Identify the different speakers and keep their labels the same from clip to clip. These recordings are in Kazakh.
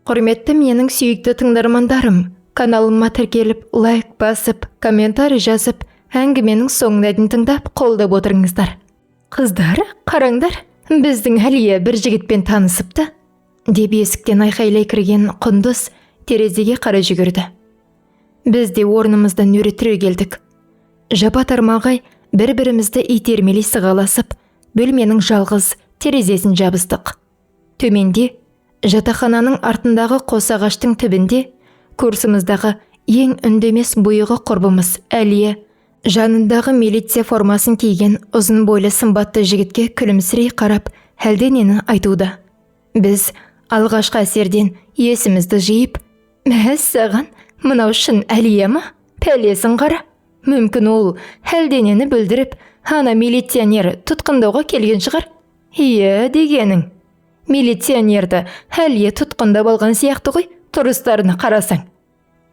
Speaker 1: Құрметті менің сүйікті тыңдармандарым, каналыма тіркеліп, лайк басып, комментарий жазып, әңгіменің соңына дейін тыңдап, қолдап отырыңыздар. Қыздар, қараңдар, біздің Әлия бір жігітпен танысыпты, деп есіктен айқайлай кірген Құндыз терезеге қарай жүгірді. Біз де орнымыздан өре түрегелдік. Жапа тармағай бір-бірімізді итермелей сығаласып, бөлменің жалғыз терезесін жабыстық. Төменде, жатақхананың артындағы қос ағаштың түбінде, курсымыздағы ең үндемес бұйығы құрбымыз Әлия жанындағы милиция формасын киген ұзын бойлы сымбатты жігітке күлімсірей қарап, әлденені айтуда. Біз алғашқы әсерден есімізді жиып, мәссаған, мынау шын Әлия ма? Пәлесін қара. Мүмкін ол әлденені бүлдіріп, ана милиционер тұтқындауға келген шығар. Иә дегенің. Милиционерді Әлия тұтқындап алған сияқты ғой, тұрыстарына қарасаң.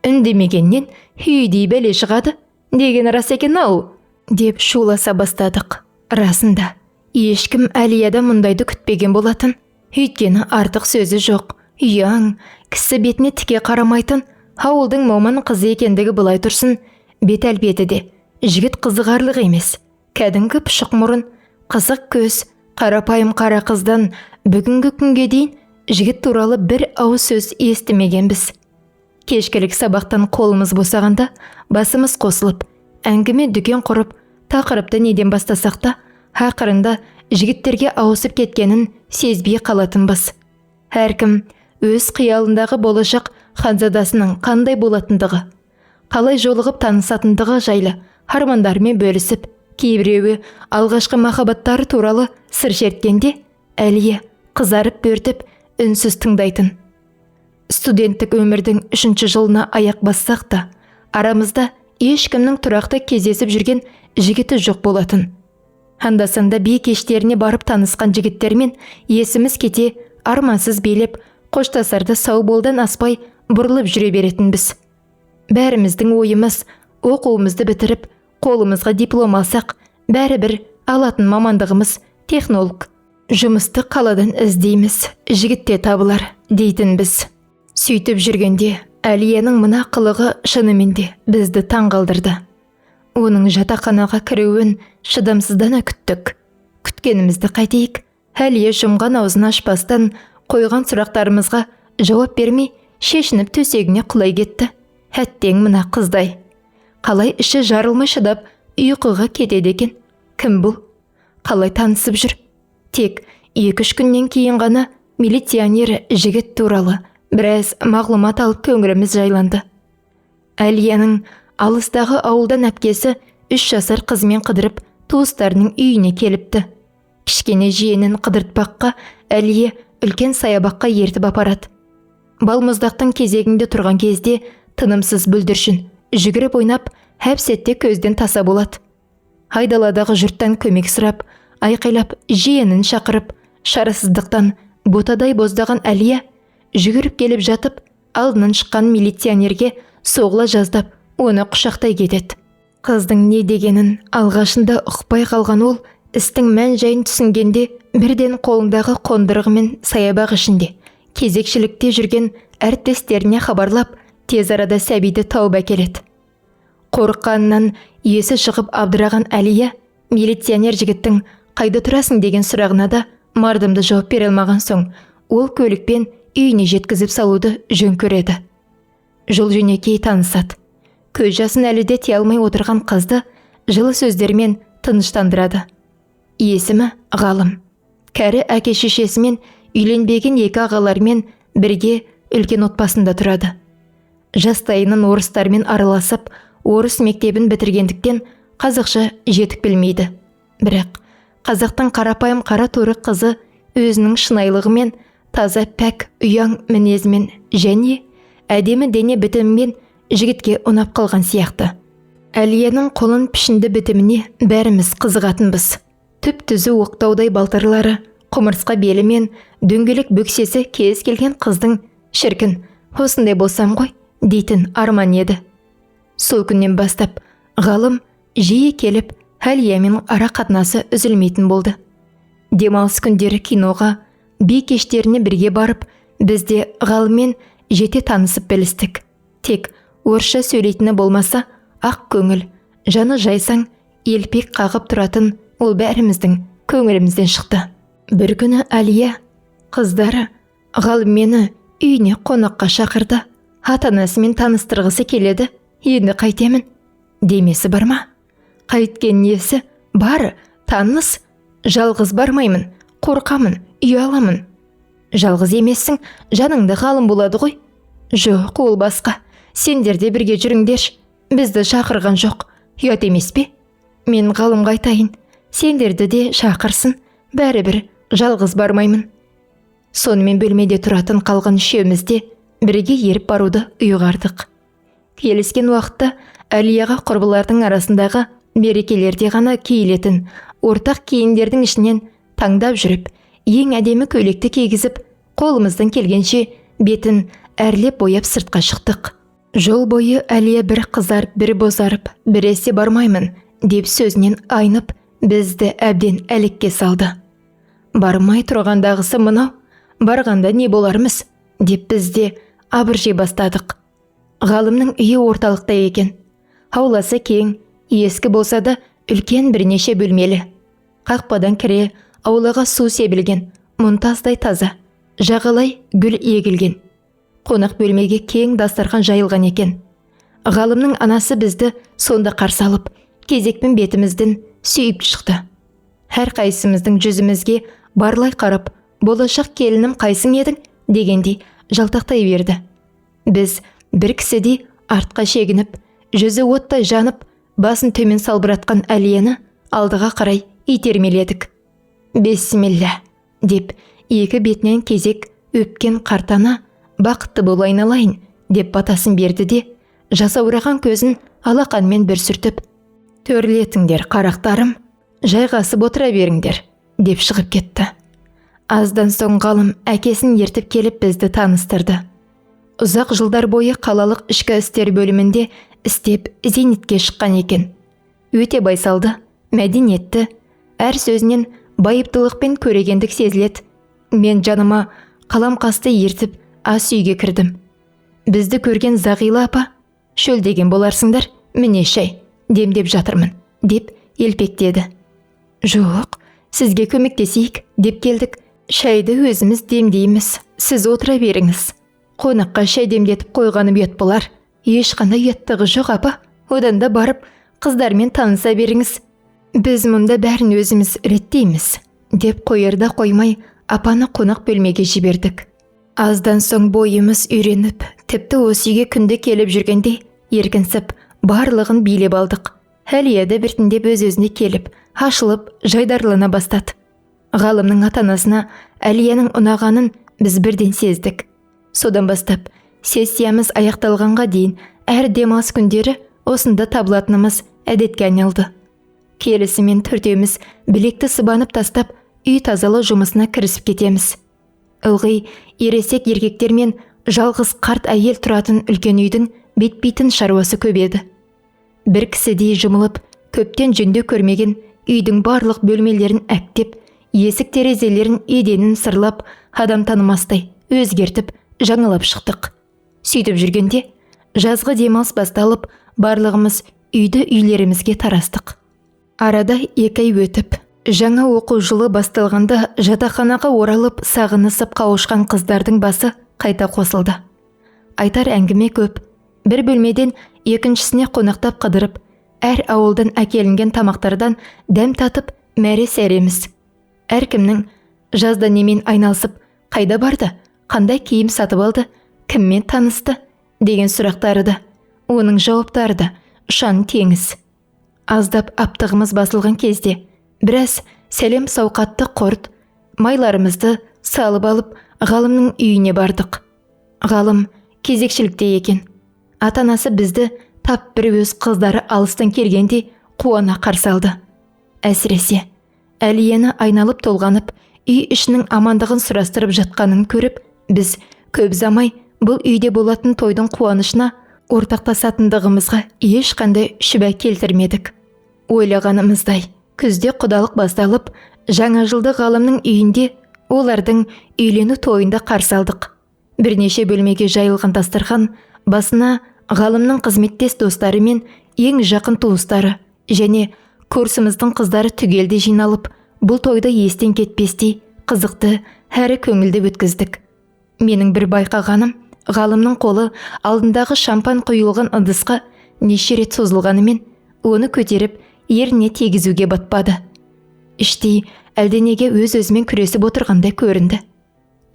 Speaker 1: Үндемегеннен үйдей бәле шығады, деген рас екен ау, деп шуласа бастадық. Расында, ешкім Әлияда мұндайды күтпеген болатын. Өйткені артық сөзі жоқ, ұяң, кісі бетіне тіке қарамайтын, ауылдың момын қызы екендігі былай тұрсын, бет әлпеті де жігіт қызығарлық емес. Кәдімгі пұшық мұрын, қызық көз, қарапайым қара қыздан бүгінгі күнге дейін жігіт туралы бір ауыз сөз естімегенбіз. Кешкілік сабақтан қолымыз босағанда басымыз қосылып, әңгіме дүкен құрып, тақырыпты неден бастасақ та, ақырында жігіттерге ауысып кеткенін сезбей қалатынбыз. Әркім өз қиялындағы болашақ ханзадасының қандай болатындығы, қалай жолығып танысатындығы жайлы армандарымен бөлісіп, кейбіреуі алғашқы махаббаттары туралы сыр шерткенде, Әлия қызарып бөртіп, үнсіз тыңдайтын. Студенттік өмірдің 3 жылына аяқ бассақ та, арамызда ешкімнің тұрақты кездесіп жүрген жігіті жоқ болатын. Анда-санда би кештеріне барып танысқан жігіттермен есіміз кете армансыз билеп, қоштасарда сау болдан аспай бұрылып жүре беретінбіз. Бәріміздің ойымыз оқуымызды бітіріп, қолымызға диплом алсақ, бәрібір алатын мамандығымыз технолог. Жұмысты қаладан іздейміз, жігіт те табылар дейтінбіз. Сөйтіп жүргенде Әлияның мына қылығы шынымен де бізді таңғалдырды. Оның жатақханаға кіруін шыдамсыздана күттік. Күткенімізді қайтейік, Әлия жұмған аузын ашпастан қойған сұрақтарымызға жауап бермей, шешініп төсегіне құлай кетті. Әттең мына қыздай. Қалай іші жарылмай шыдап ұйқыға кетеді екен? Кім бұл? Қалай танысып жүр? Тек 2-3 күннен кейін ғана милиционер жігіт туралы біраз мағлұмат алып көңіліміз жайланды. Әлияның алыстағы ауылдан әпкесі 3 жасар қызымен қыдырып туыстарының үйіне келіпті. Кішкене жиенін қыдыртпаққа Әлия үлкен саябаққа ертіп апарады. Балмұздақтың кезегінде тұрған кезде тынымсыз бүлдіршін жүгіріп ойнап, әп-сәтте көзден таса болады. Айдаладағы жұрттан көмек сұрап, айқайлап жиенін шақырып, шарасыздықтан ботадай боздаған Әлия жүгіріп келіп жатып, алдынан шыққан милиционерге соғыла жаздап, оны құшақтай кетеді. Қыздың не дегенін алғашында ұқпай қалған ол, істің мән-жайын түсінгенде бірден қолындағы қондырғымен саябақ ішінде кезекшілікте жүрген әріптестеріне хабарлап, тез арада сәбиді тауып әкеледі. Қорыққанынан есі шығып абдыраған Әлия милиционер жігіттің қайда тұрасың деген сұрағына да мардымды жауап бере алмаған соң, ол көлікпен үйіне жеткізіп салуды жөн көреді. Жол жөнекей танысады. Көз жасын әлі де тия алмай отырған қызды жылы сөздермен тыныштандырады. Есімі Ғалым. Кәрі әке шешесімен үйленбеген екі ағаларымен бірге үлкен отбасында тұрады. Жастайынан орыстармен араласып, орыс мектебін бітіргендіктен қазақша жетік білмейді. Бірақ қазақтың қарапайым қара торы қызы өзінің шынайылығымен, таза пәк ұяң мінезімен және әдемі дене бітімімен жігітке ұнап қалған сияқты. Әлияның қолын пішінді бітіміне бәріміз қызығатынбыз. Түп-түзу оқтаудай балтырлары, құмырсқа белі мен дөңгелек бөксесі кез келген қыздың шіркін, осындай болсам ғой дейтін арман еді. Сол күннен бастап Ғалым жиі келіп, Әлиямен ара қатынасы үзілмейтін болды. Демалыс күндері киноға, би кештеріне бірге барып, Біз де Ғалыммен жете танысып білістік. Тек орысша сөйлейтіні болмаса, ақ көңіл, жаны жайсаң, елпек қағып тұратын ол бәріміздің көңілімізден шықты. Бір күні Әлия қыздары Ғалым мені үйіне қонаққа шақырды. Ата-анасымен таныстырғысы келеді, енді қайтемін демесі бар ма? Қайткен несі бар, таныс, жалғыз бармаймын, қорқамын, ұяламын. Жалғыз емессің, жаныңда Ғалым болады ғой. Жоқ, ол басқа. Сендер де бірге жүріңдерші. Бізді шақырған жоқ. Ұят емес пе? Мен Ғалымға айтайын. Сендерді де шақырсын. Бәрібір жалғыз бармаймын. Сонымен бөлмеде тұратын қалған үшеуміз де бірге еріп баруды ұйғардық. Келіскен уақытта Әлияға құрбылардың арасындағы мерекелерде ғана киілетін ортақ киімдердің ішінен таңдап жүріп, ең әдемі көйлекті кигізіп, қолымыздан келгенше бетін әрлеп бояп сыртқа шықтық. Жол бойы Әлия бір қызарып, бір бозарып, біресе бармаймын деп сөзінен айнып, бізді әбден әлекке салды. Бармай тұрғандағысы мынау, барғанда не болармыз деп біз де абыржи бастадық. Ғалымның үйі орталықта екен. Ауласы кең, ескі болса да үлкен бірнеше бөлмелі. Қақпадан кіре аулаға су себілген, мұнтаздай таза, жағалай гүл егілген. Қонақ бөлмеге кең дастархан жайылған екен. Ғалымның анасы бізді сонда қарсы алып, кезекпен бетімізден сүйіп шықты. Әр қайсымыздың жүзімізге барлай қарап, болашақ келінім қайсың едің дегендей жалтақтай берді. Біз бір кісідей артқа шегініп, жүзі оттай жанып, басын төмен салбыратқан Әлияны алдыға қарай итермеледік. Бисмилля деп екі бетінен кезек өпкен қартана бақытты бол айналайын деп батасын берді де, жасаураған көзін алақанмен бір сүртіп, төрлетіңдер қарақтарым, жайғасып отыра беріңдер деп шығып кетті. Аздан соң Ғалым әкесін ертіп келіп бізді таныстырды. Ұзақ жылдар бойы қалалық ішкі істер бөлімінде істеп зейнетке шыққан екен. Өте байсалды, мәдениетті, әр сөзінен байыптылық пен көрегендік сезіледі. Мен жаныма қаламқасты ертіп ас үйге кірдім. Бізді көрген Зағила апа, шөлдеген боларсыңдар, міне шай, демдеп жатырмын, деп елпектеді. Жоқ, сізге көмектесейік, деп келдік. Шайды өзіміз демдейміз, сіз отыра беріңіз. Қонаққа шай демдетіп қойғаным ұят болар. Ешқандай ұяттығы жоқ апа, одан да барып қыздармен таныса беріңіз. Біз мұнда бәрін өзіміз реттейміз, деп қоярда қоймай апаны қонақ бөлмеге жібердік. Аздан соң бойымыз үйреніп, тіпті осы үйге күнде келіп жүргендей еркінсіп, барлығын билеп алдық. Әлия да біртіндеп өз-өзіне келіп, ашылып, жайдарлана бастады. Ғалымның ата-анасына Әлияның ұнағанын біз бірден сездік. Содан бастап, сессиямыз аяқталғанға дейін әр демалыс күндері осында табылатынымыз әдетке айналды. Келісімен төртеуміз білекті сыбанып тастап, үй тазалау жұмысына кірісіп кетеміз. Ылғи ересек еркектер мен жалғыз қарт әйел тұратын үлкен үйдің бетпейтін шаруасы көп еді. Бір кісідей жұмылып, көптен жөндеу көрмеген үйдің барлық бөлмелерін әктеп, есік терезелерін еденін сырлап, адам танымастай өзгертіп, жаңалап шықтық. Сөйтіп жүргенде жазғы демалыс басталып, барлығымыз үйді үйлерімізге тарастық. Арада 2 ай өтіп, жаңа оқу жылы басталғанда жатақханаға оралып, сағынысып қауышқан қыздардың басы қайта қосылды. Айтар әңгіме көп. Бір бөлмеден екіншісіне қонақтап қыдырып, әр ауылдан әкелінген тамақтардан дәм татып мәре-сәреміз. Әркімнің жазда немен айналысып, қайда барды, қандай киім сатып алды, кіммен танысты деген сұрақтары да, оның жауаптары да ұшан теңіз. Аздап аптығымыз басылған кезде біраз сәлем сауқатты құрт, майларымызды салып алып, Ғалымның үйіне бардық. Ғалым кезекшілікте екен. Ата-анасы бізді тап бір өз қыздары алыстан келгенде қуана қарсы алды. Әсіресе Әлияны айналып толғанып, үй ішінің амандығын сұрастырып жатқанын көріп, біз көп ұзамай бұл үйде болатын тойдың қуанышына ортақтасатындығымызға ешқандай шүбә келтірмедік. Ойлағанымыздай, күзде құдалық басталып, жаңа жылды Ғалымның үйінде олардың үйлену тойында қарсы алдық. Бірнеше бөлмеге жайылған дастархан басына Ғалымның қызметтес достары мен ең жақын туыстары және курсымыздың қыздары түгелде жиналып, бұл тойды естен кетпестей қызықты әрі көңілді өткіздік. Менің бір байқағаным, Ғалымның қолы алдындағы шампан құйылған ыдысқа неше рет созылғанымен, оны көтеріп ерніне тигізуге батпады. Іштей әлденеге өз-өзімен күресіп отырғандай көрінді.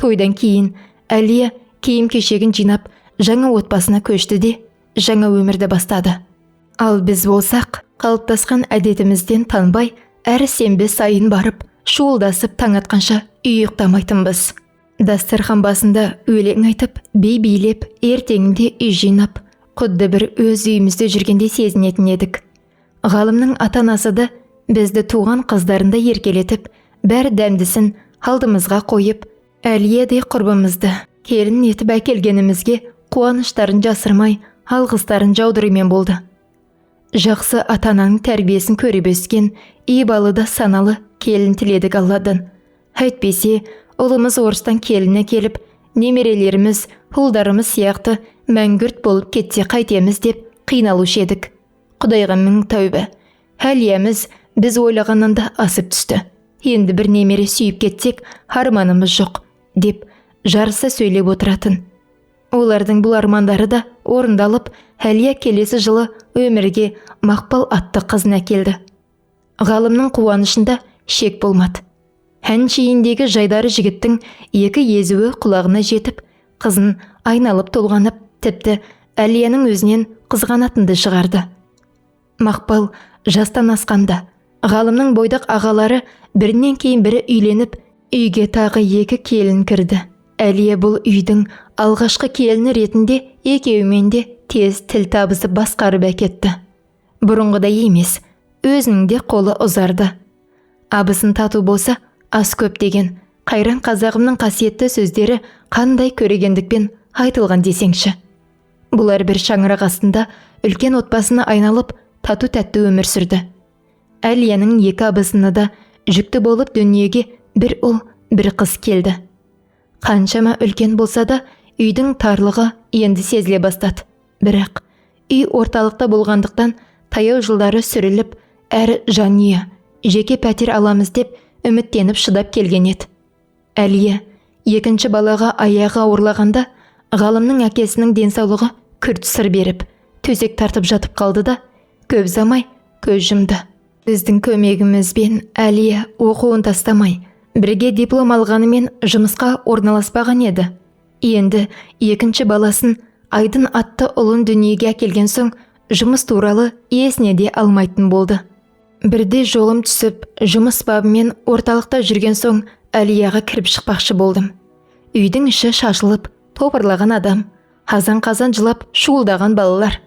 Speaker 1: Тойдан кейін Әлия киім-кешегін жинап, жаңа отбасына көшті де, жаңа өмірді бастады. Ал біз болсақ, қалыптасқан әдетімізден танбай, әр сенбі сайын барып, шуылдасып таң атқанша үй ұйықтамайтынбыз. Дастархан басында өлең айтып, би билеп, ертеңінде үй жинап, құдды бір өз үйімізде жүргендей сезінетін едік. Ғалымның ата-анасы да бізді туған қыздарында еркелетіп, бәр дәмдісін алдымызға қойып, Әлиядей құрбымызды келін етіп әкелгенімізге қуаныштарын жасырмай, алғыстарын жаудырумен болды. Жақсы ата-ананың тәрбиесін көріп өскен ибалы да саналы келін тіледік Алладан. Әйтпесе, ұлымыз орыстан келіні келіп, немерелеріміз, ұлдарымыз сияқты мәңгүрт болып кетсе қайтеміз деп қиналушы едік. Құдайға мың тәубе. Әлиямыз біз ойлағаннан да асып түсті. Енді бір немере сүйіп кетсек, арманымыз жоқ, деп жарыса сөйлеп отыратын. Олардың бұл армандары да орындалып, Әлия келесі жылы өмірге Мақпал атты қызын әкелді. Ғалымның қуанышында шек болмады. Әншейіндегі жайдары жігіттің екі езуі құлағына жетіп, қызын айналып толғанып, тіпті Әлияның өзінен қызғанатынды шығарды. Мақпал жастан асқанда, Ғалымның бойдақ ағалары бірінен кейін бірі үйленіп, үйге тағы екі келін кірді. Әлия бұл үйдің алғашқы келіні ретінде екеуімен де тез тіл табысып басқарып әкетті. Бұрынғыдай емес, өзінің де қолы ұзарды. Абысын тату болса, ас көп деген қайран қазағымның қасиетті сөздері қандай көрегендікпен айтылған десеңші. Бұлар бір шаңырақ астында үлкен отбасына айналып, тату тәтті өмір сүрді. Әлияның екі абысыны да жүкті болып дүниеге бір ұл, бір қыз келді. Қаншама үлкен болса да, үйдің тарлығы енді сезіле бастады. Бірақ үй орталықта болғандықтан таяу жылдары сүріліп, әр жанұя жеке пәтер аламыз деп үміттеніп шыдап келген еді. Әлия екінші балаға аяғы ауырлағанда, Ғалымның әкесінің денсаулығы күрт сыр беріп, төсек тартып жатып қалды да, көп ұзамай көз жұмды. Біздің көмегімізбен Әлия оқуын тастамай, бірге диплом алғанымен жұмысқа орналаспаған еді. Енді екінші баласын Айдын атты ұлын дүниеге әкелген соң жұмыс туралы есіне де алмайтын болды. Бірде жолым түсіп, жұмыс бабымен орталықта жүрген соң Әлияға кіріп шықпақшы болдым. Үйдің іші шашылып, топырлаған адам, қазан-қазан жылап шуылдаған балалар.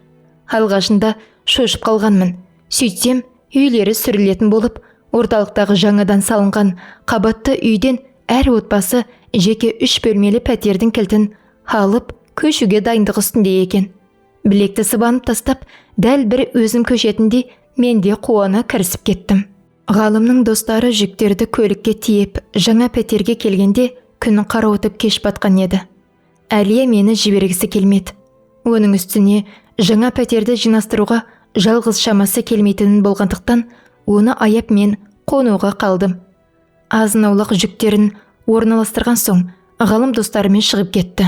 Speaker 1: Алғашында шошып қалғанмын. Сөйтсем, үйлері сүрілетін болып, орталықтағы жаңадан салынған қабатты үйден әр отбасы жеке 3 бөлмелі пәтердің кілтін алып, көшуге дайындық үстінде екен. Білекті сыбанып тастап, дәл бір өзім көшетіндей мен де қуана кірісіп кеттім. Ғалымның достары жүктерді көлікке тиеп, жаңа пәтерге келгенде күн қарауытып кеш батқан еді. Әлия мені жібергісі келмеді. Оның үстіне жаңа пәтерді жинастыруға жалғыз шамасы келмейтінін болғандықтан, оны аяп мен қонуға қалдым. Азын-аулақ жүктерін орналастырған соң, Ғалым достарымен шығып кетті.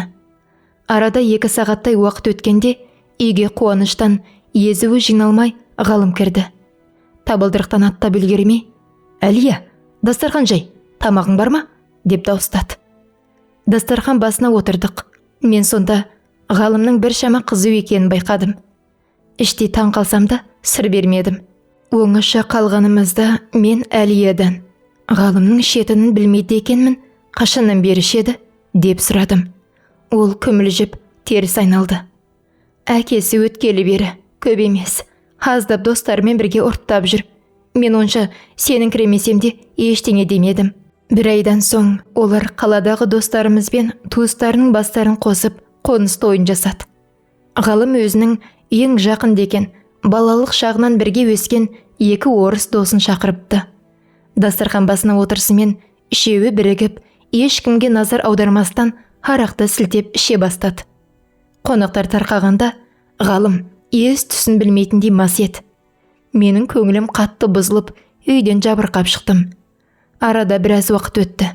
Speaker 1: Арада 2 сағаттай уақыт өткенде, үйге қуаныштан езуі жиналмай Ғалым кірді. Табалдырықтан аттап үлгермей, «Әлия, дастархан жай, тамағың бар ма?» деп дауыстады. Дастархан басына отырдық. Мен сонда Ғалымның біршама қызу екенін байқадым. Іштей таң қалсам да сыр бермедім. Оңаша қалғанымызда мен Әлиядан «Ғалымның ішетінін білмейді екенмін, қашаннан бері ішеді?» деп сұрадым. Ол күмілжіп теріс айналды. Әкесі өткелі бері көп емес, аздап достарымен бірге ұрттап жүр. Мен онша сеніңкіремесем де ештеңе демедім. Бір айдан соң олар қаладағы достарымызбен туыстарының бастарын қосып қоныс тойын жасады. Ғалым өзінің ең жақын деген балалық шағынан бірге өскен 2 орыс досын шақырыпты. Дастархан басына отырысымен үшеуі бірігіп, ешкімге назар аудармастан арақты сілтеп іше бастады. Қонақтар тарқағанда Ғалым ес түсін білмейтіндей мас еді. Менің көңілім қатты бұзылып, үйден жабырқап шықтым. Арада біраз уақыт өтті.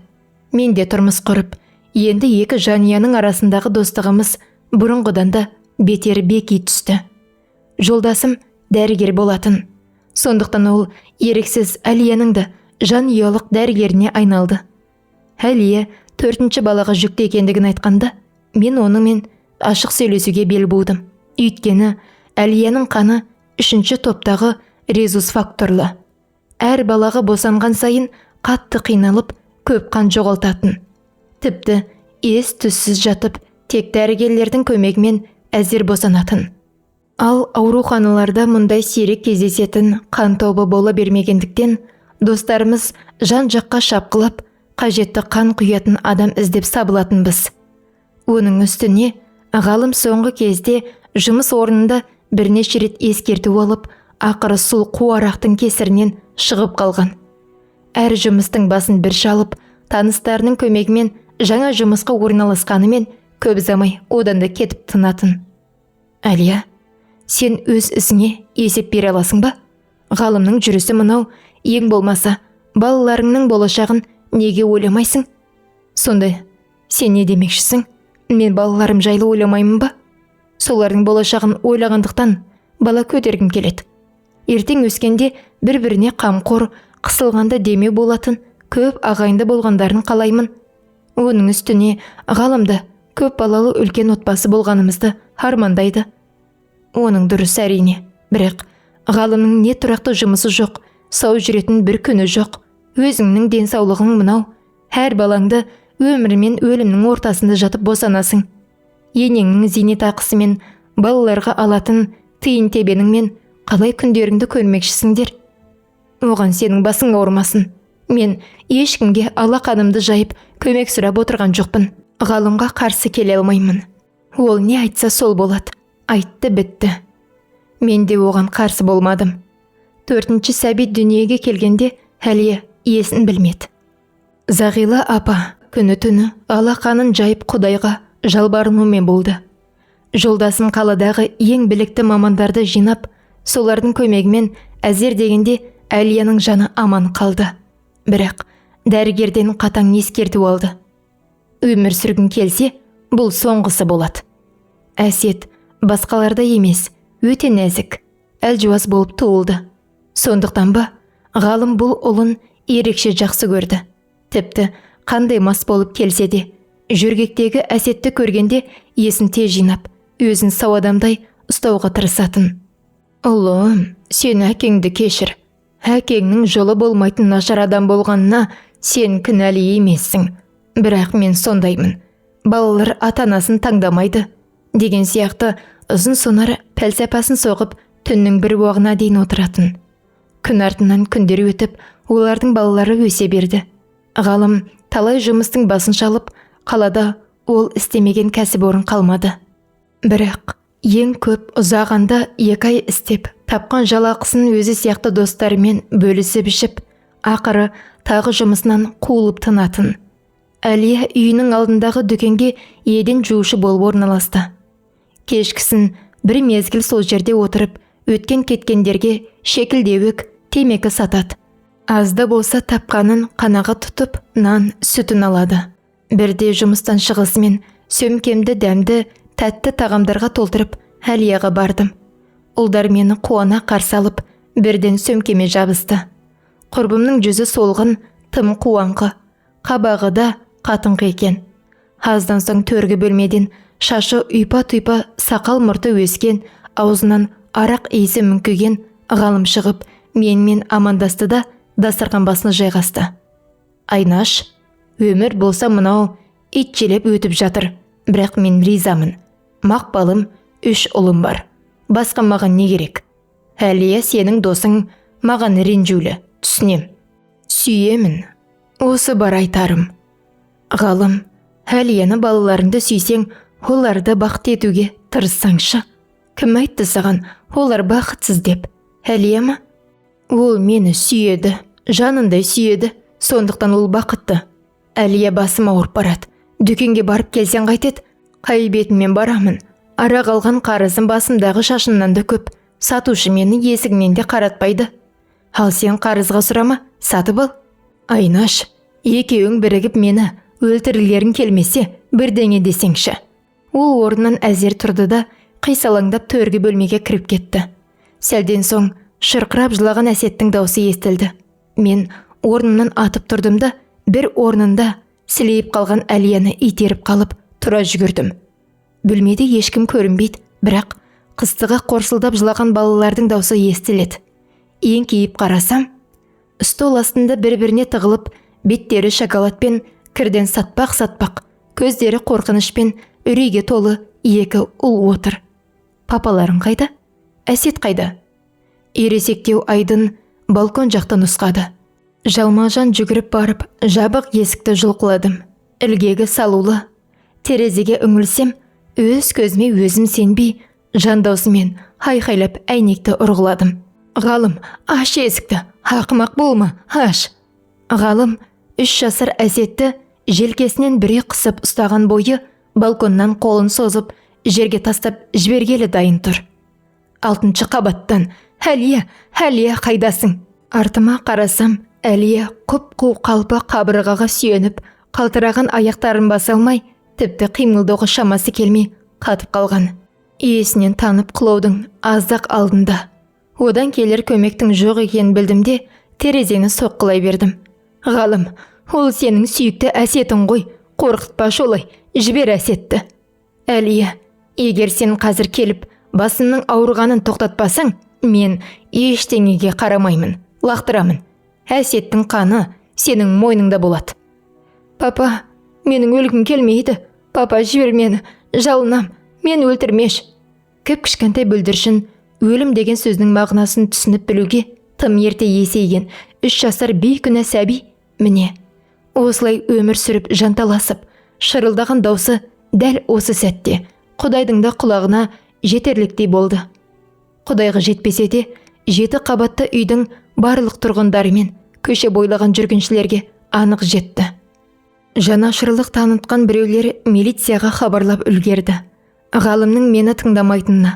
Speaker 1: Мен де тұрмыс құрып, енді екі жанұяның арасындағы достығымыз бұрынғыдан да бетер беки түсті. Жолдасым дәрігер болатын. Сондықтан ол еріксіз Әлияның да жанұялық дәрігеріне айналды. Әлия 4-ші балаға жүкті екендігін айтқанда, мен онымен ашық сөйлесуге бел будым. Өйткені Әлияның қаны 3-ші топтағы резус факторлы. Әр балаға босанған сайын қатты қиналып, көп қан жоғалтатын. Тіпті ес түссіз жатып, тек дәрігерлердің көмегімен әзер босанатын. Ал ауруханаларда мұндай сирек кездесетін қан тобы бола бермегендіктен, достарымыз жан-жаққа шапқылап, қажетті қан құятын адам іздеп сабылатынбыз. Оның үстіне Ғалым соңғы кезде жұмыс орнында бірнеше рет ескерту алып, ақыры сол қу арақтың кесірінен шығып қалған. Әр жұмыстың басын бір шалып, таныстарының көмегімен жаңа жұмысқа орналасқанымен көп ұзамай одан да кетіп тынатын. Әлия, сен өз ісіңе есеп бере аласың ба? Ғалымның жүрісі мынау, ең болмаса балаларыңның болашағын неге ойламайсың? Сонда сен не демекшісің? Мен балаларым жайлы ойламаймын ба? Солардың болашағын ойлағандықтан бала көтергім келеді. Ертең өскенде бір-біріне қамқор, қысылғанда демеу болатын көп ағайынды болғандарын қалаймын. Оның үстіне Ғалымды көп балалы үлкен отбасы болғанымызды армандайды. Оның дұрыс әрине, бірақ Ғалымның не тұрақты жұмысы жоқ, сау жүретін бір күні жоқ. Өзіңнің денсаулығың мынау, әр балаңды өмір мен өлімнің ортасында жатып босанасың. Енеңнің зейнетақысымен балаларға алатын тиын тебеніңмен қалай күндеріңді көрмекшісіңдер? Оған сенің басың ауырмасын. Мен ешкімге алақанымды жайып көмек сұрап отырған жоқпын. Ғалымға қарсы келе алмаймын. Ол не айтса сол болады. Айтты бітті. Мен де оған қарсы болмадым. 4-ші сәби дүниеге келгенде Әлия есін білмеді. Зағила апа күні-түні алақанын жайып Құдайға жалбарынумен болды. Жолдасым қаладағы ең білікті мамандарды жинап, солардың көмегімен әзер дегенде Әлияның жаны аман қалды. Бірақ дәрігерден қатаң ескерту алды. Өмір сүргің келсе, бұл соңғысы болады. Әсет басқаларда емес, өте нәзік, әлжуаз болып туылды. Сондықтан ба, Ғалым бұл ұлын ерекше жақсы көрді. Тіпті қандай мас болып келсе де, жөргектегі Әсетті көргенде есін тез жинап, өзін сау адамдай ұстауға тырысатын. Ұлым, сен әкеңді кешір. Әкеңнің жолы болмайтын нашар адам болғанына сен кінәлі емессің. Бірақ мен сондаймын. Балалар ата-анасын таңдамайды деген сияқты ұзын сонар пәлсапасын соғып, түннің бір уағына дейін отыратын. Күн артынан күндер өтіп, олардың балалары өсе берді. Ғалым талай жұмыстың басын шалып, қалада ол істемеген кәсіпорын қалмады. Бірақ ең көп ұзағанда 2 ай істеп, тапқан жалақысын өзі сияқты достарымен бөлісіп ішіп, ақыры тағы жұмысынан қуылып тынатын. Әлия үйінің алдындағы дүкенге еден жуушы болып орналасты. Кешкісін бір мезгіл сол жерде отырып, өткен кеткендерге шекілдеуік, темекі сатады. Азды болса тапқанын қанағат тұтып, нан, сүтін алады. Бірде жұмыстан шығысымен сөмкемді дәмді, тәтті тағамдарға толтырып, Әлияға бардым. Ұлдар мені қуана қарсы алып, бірден сөмкеме жабысты. Құрбымның жүзі солғын, тым қуаңқы, қабағы да қатыңқы екен. Аздан соң төргі бөлмеден шашы ұйпа-тұйпа сақал мұрты өскен, аузынан арақ иісі мүңкіген Ғалым шығып, менімен амандасты да дастархан басына жайғасты. Айнаш, өмір болса мынау итшелеп өтіп жатыр, бірақ мен ризамын. Мақпалым, 3 ұлым бар. Басқа маған не керек? Әлия сенің досың, маған ренжулі, түсінем. Сүйемін. Осы бар айтарым. Ғалым, Әлияны балаларыңды сүйсең, оларды бақытты етуге тырыссаңшы. Кім айтты саған, олар бақытсыз деп? Әлия ма? Ол мені сүйеді, жанындай сүйеді, сондықтан ол бақытты. Әлия басым ауырып барады. Дүкенге барып келсең қайтеді? Қай бетіммен барамын? Арақ алған қарызым басымдағы шашымнан да көп. Сатушы мені есігінен де қаратпайды. Ал сен қарызға сұрама, сатып ал. Айнаш, екеуің бірігіп мені өлтіргілерің келмесе, бірдеңе десеңші. Ол орнынан әзер тұрды да, қисалаңдап төргі бөлмеге кіріп кетті. Сәлден соң шырқырап жылаған Әсеттің даусы естілді. Мен орнымнан атып тұрдым да, бір орнында сілейіп қалған Әлияны итеріп қалып, тұра жүгірдім. Бөлмеде ешкім көрінбейді, бірақ қыстыға қорсылдап жылаған балалардың даусы естіледі. Еңкейіп қарасам, стол астында бір-біріне тығылып, беттері шоколадпен кірден сатпақ-сатпақ, көздері қорқынышпен үрейге толы екі ұл отыр. Папаларың қайда? Әсет қайда? Ересектеу Айдын балкон жақтан нұсқады. Жалма-жан жүгіріп барып, жабық есікті жұлқыладым. Ілгегі салулы. Терезеге үңілсем, өз көзіме өзім сенбей, жан даусымен айқайлап әйнекті ұрғыладым. Ғалым, аш есікті, ақымақ болма, аш. Ғалым 3 жасар Әсетті желкесінен біре қысып ұстаған бойы балконнан қолын созып, жерге тастап жібергелі дайын тұр. 6-шы қабаттан, Әлия, Әлия қайдасың? Артыма қарасам, Әлия құп-қу қалпы қабырғаға сүйеніп, қалтыраған аяқтарын баса алмай, тіпті қимылдауға шамасы келмей қатып қалған. Иесінен танып құлаудың аздақ алдында. Одан келер көмектің жоқ екенін білдім де, терезені соққылай бердім. Ғалым, ол сенің сүйікті Әсетің ғой, қорқытпашы олай, жібер Әсетті. Әлия, егер сен қазір келіп, басымның ауырғанын тоқтатпасаң, мен ештеңеге қарамаймын, лақтырамын. Әсеттің қаны сенің мойныңда болады. Папа, менің өлгім келмейді. Папа, жібер мені, жалынам, мен өлтірмеш. Кіп-кішкентай бүлдіршін өлім деген сөздің мағынасын түсініп білуге тым ерте есейген 3 жасар бейкүнә сәби міне. Осылай өмір сүріп жанталасып, шырылдаған даусы дәл осы сәтте Құдайдың да құлағына жетерліктей болды. Құдайға жетпесе де, 7 қабатты үйдің барлық тұрғындарымен көше бойлаған жүргіншілерге анық жетті. Жанашырлық танытқан біреулер милицияға хабарлап үлгерді. Ғалымның мені тыңдамайтынына,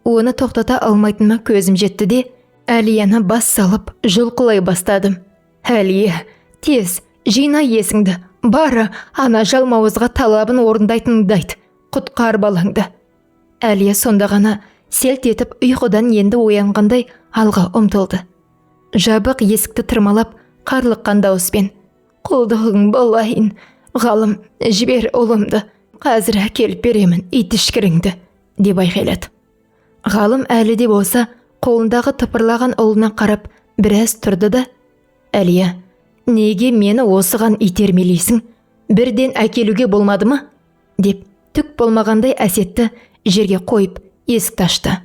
Speaker 1: оны тоқтата алмайтыныма көзім жетті де, Әлияны бас салып жұлқылай бастадым. Әлия, тез, жина есіңді, бары ана жалмауызға талабын орындайтыныңды айт, құтқар балаңды. Әлия сонда ғана селт етіп ұйқыдан енді оянғандай алға ұмтылды. Жабық есікті тырмалап, қарлыққан дауыспен: «Құлдығың болайын, Ғалым, жібер ұлымды, қазір әкеліп беремін ит ішкіріңді», деп айқайлады. Ғалым әлі де болса қолындағы тыпырлаған ұлына қарап біраз тұрды да, «Әлия, неге мені осыған итермелейсің? Бірден әкелуге болмады ма?» деп түк болмағандай Әсетті жерге қойып есікті ашты.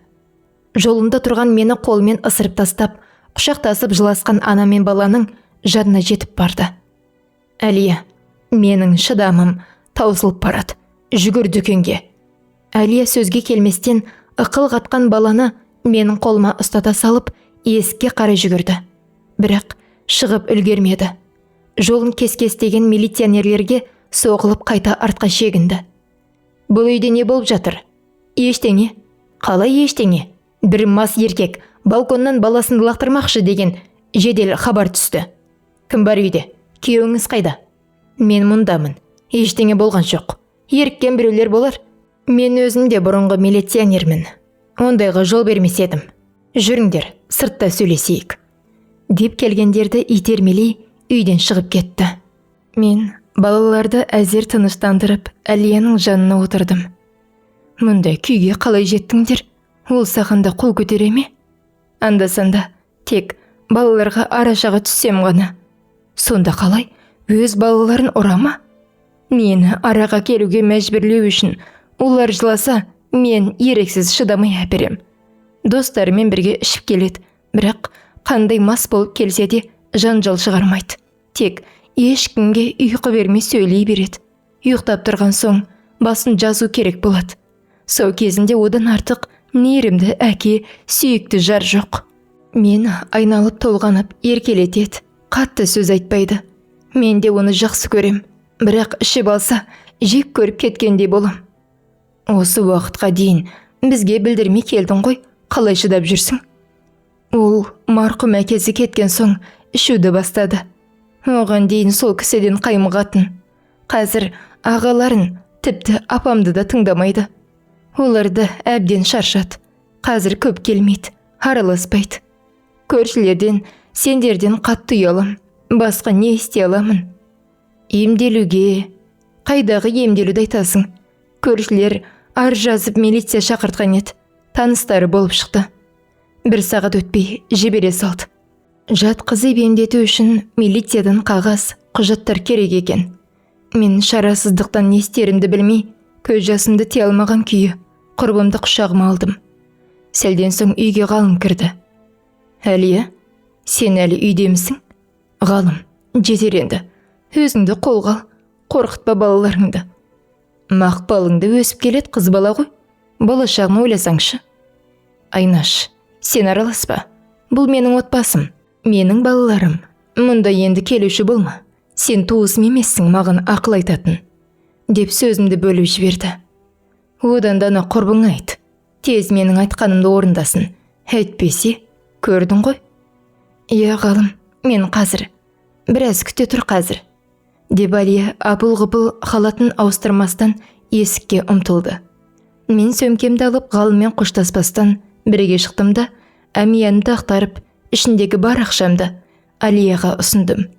Speaker 1: Жолында тұрған мені қолымен ысырып тастап, құшақтасып жыласқан ана мен баланың жанына жетіп барды. «Әлия, менің шыдамым таусылып барады, жүгір дүкенге». Әлия сөзге келместен ықыл қатқан баланы менің қолыма ұстата салып, есікке қарай жүгірді. Бірақ шығып үлгермеді. Жолын кес-кестеген милиционерлерге соғылып қайта артқа шегінді. «Бұл үйде не болып жатыр?» «Ештеңе». «Қалай ештеңе? Бір мас еркек балконнан баласын лақтырмақшы деген жедел хабар түсті. Кім бар үйде? Күйеуіңіз қайда?» «Мен мұндамын. Ештеңе болған жоқ. Еріккен біреулер болар. Мен өзім де бұрынғы милиционермін. Ондайға жол бермес едім. Жүріңдер, сыртта сөйлесейік», деп келгендерді итермелей үйден шығып кетті. Мен балаларды әзер тыныштандырып, Әлияның жанына отырдым. «Мұндай күйге қалай жеттіңдер? Ол саған да қол көтере ме?» «Анда-санда тек балаларға арашаға түссем ғана». «Сонда қалай, өз балаларын ұра ма?» «Мені араға келуге мәжбүрлеу үшін олар жыласа, мен ерексіз шыдамай әперем. Достарымен бірге ішіп келеді, бірақ қандай мас болып келсе де жанжал шығармайды. Тек ешкімге ұйқы бермей сөйлей береді. Ұйықтап тұрған соң басын жазу керек болады. Сол кезінде одан артық мейірімді әке, сүйікті жар жоқ. Мен айналып толғанып еркелетеді, қатты сөз айтпайды. Мен де оны жақсы көрем. Бірақ ішіп алса, Жек көріп кеткендей болам. Осы уақытқа дейін бізге білдірмей келдің ғой, қалай шыдап жүрсің? Ол марқұм әкесі кеткен соң ішуді бастады. Оған дейін сол кісіден қаймығатын. Қазір ағаларын, тіпті апамды да тыңдамайды. Оларды әбден шаршады. Қазір көп келмейді, араласпайды. Көршілерден, сендерден қатты ұялам. Басқа не істей аламын? Емделуге, қайдағы емделуді айтасың? Көршілер арыз жазып милиция шақыртқан еді. Таныстары болып шықты. 1 сағат өтпей жібере салды. Жатқызып емдету үшін милициядан қағаз, құжаттар керек екен. Мен шарасыздықтан не істерімді білмей, көз жасымды тия алмаған күйі құрбымды құшағыма алдым. Сәлден соң үйге Ғалым кірді. Әлия, сен әлі үйдемісің? Ғалым, жетер енді. Өзіңді қолға ал, қорқытпа балаларыңды. Мақпалыңды өсіп келеді қыз бала ғой. Болашағын ойласаңшы. Айнаш, сен араласпа. Бұл менің отбасым, менің балаларым. Мұнда енді келуші болма. Сен туысым емессің, маған ақыл айтатын, деп сөзімді бөліп жіберді. Одан да ана құрбыңа айт. Тез менің айтқанымды орындасын. Әйтпесе, көрдің ғой. Иә, Ғалым, мен қазір. Біраз күте тұр қазір, деп Әлия апыл-ғұпыл халатын ауыстырмастан есікке ұмтылды. Мен сөмкемді алып Ғалыммен қоштаспастан бірге шықтым да, әмиянымды ақтарып, ішіндегі бар ақшамды Алияға ұсындым.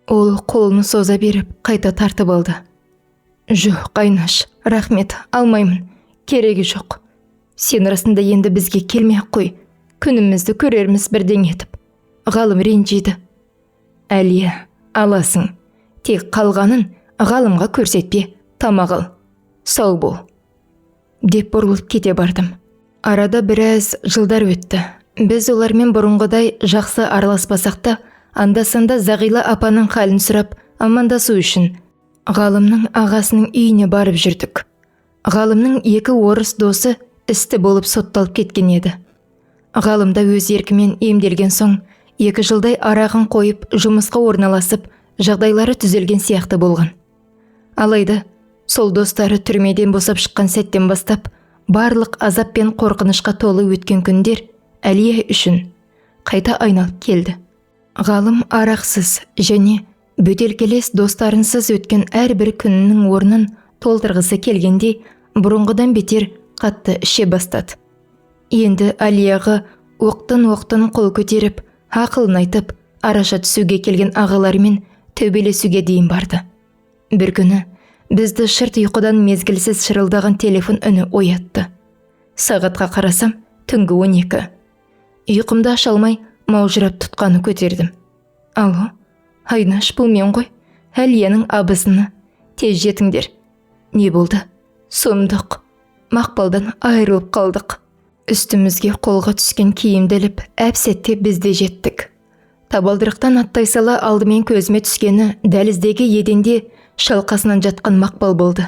Speaker 1: Ол қолын соза беріп, қайта тартып алды. Жоқ, Айнаш, рахмет, алмаймын, керегі жоқ. Сен расында енді бізге келмей ақ қой, күнімізді көрерміз бірдеңе етіп. Ғалым ренжиді. Әлия, аласың. Тек қалғанын Ғалымға көрсетпе, тамақ ал. Сау бол, деп бұрылып кете бардым. Арада біраз жылдар өтті. Біз олармен бұрынғыдай жақсы араласпасақ та, анда-санда Зағила апаның халін сұрап, амандасу үшін Ғалымның ағасының үйіне барып жүрдік. Ғалымның 2 орыс досы істі болып сотталып кеткен еді. Ғалым да өз еркімен емделген соң 2 жылдай арағын қойып, жұмысқа орналасып, жағдайлары түзелген сияқты болған. Алайда сол достары түрмеден босап шыққан сәттен бастап, барлық азап пен қорқынышқа толы өткен күндер Әлия үшін қайта айналып келді. Ғалым арақсыз және бөтелкелес достарынсыз өткен әрбір күнінің орнын толтырғысы келгендей, бұрынғыдан бетер қатты іше бастады. Енді Әлияға оқтын-оқтын қол көтеріп, ақылын айтып, араша түсуге келген ағаларымен төбелесуге дейін барды. Бір күні бізді шырт ұйқыдан мезгілсіз шырылдаған телефон үні оятты. Сағатқа қарасам, түнгі 12. Ұйқымды аша алмай, маужырап тұтқаны көтердім. Алло, Айнаш, бұл мен ғой, Әлияның абысыны. Тез жетіңдер. Не болды? Сұмдық. Мақпалдан айырылып қалдық. Үстімізге қолға түскен киімді іліп, әп-сәтте біз де жеттік. Табалдырықтан аттай сала алдымен көзіме түскені дәліздегі еденде шалқасынан жатқан Мақпал болды.